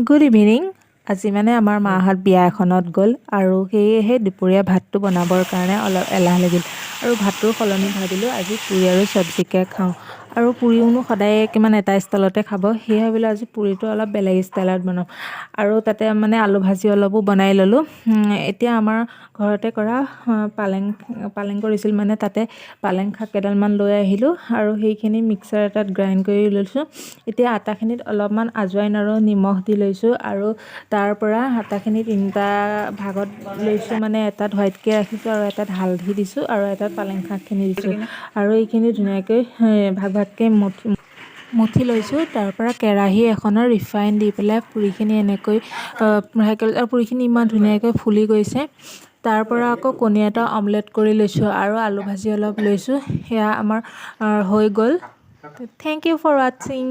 Good evening. আজি মানে আমাৰ মাহঁত বিয়া এখনত গ'ল আৰু সেয়েহে দুপৰীয়া ভাতটো বনাবৰ কাৰণে অলপ এলাহ লাগিল আৰু ভাতটোৰ সলনি ভাবিলোঁ আজি পুৰি আৰু চব্জিকে খাওঁ। আৰু পুৰিওনো সদায় কিমান এটা ষ্টাইলতে খাব? সেয়ে ভাবিলোঁ আজি পুৰিটো অলপ বেলেগ ষ্টাইলত বনাওঁ আৰু তাতে মানে আলু ভাজি অলপো বনাই ল'লোঁ। এতিয়া আমাৰ ঘৰতে কৰা পালেং, পালেং কৰিছিল মানে, তাতে পালেং শাক কেইডালমান লৈ আহিলোঁ আৰু সেইখিনি মিক্সাৰ এটাত গ্ৰাইণ্ড কৰি লৈছোঁ। এতিয়া আটাখিনিত অলপমান আজৱাইন আৰু নিমখ দি লৈছোঁ আৰু তাৰ পৰা আটাখিনি তিনিটা ভাগত লৈছোঁ, মানে এটাত হোৱাইটকৈ ৰাখিছোঁ আৰু এটাত হালধি দিছোঁ আৰু এটাত পালেং শাকখিনি দিছোঁ আৰু এইখিনি ধুনীয়াকৈ ভাগ ভাগকৈ মুঠি মুঠি লৈছোঁ। তাৰ পৰা কেৰাহী এখনত ৰিফাইন দি পেলাই পুৰিখিনি এনেকৈ আৰু পুৰিখিনি ইমান ধুনীয়াকৈ ফুলি গৈছে। তাৰ পৰা আকৌ কণী এটা অমলেট কৰি লৈছোঁ আৰু আলু ভাজি অলপ লৈছোঁ। সেয়া আমাৰ হৈ গ'ল। Thank you for watching.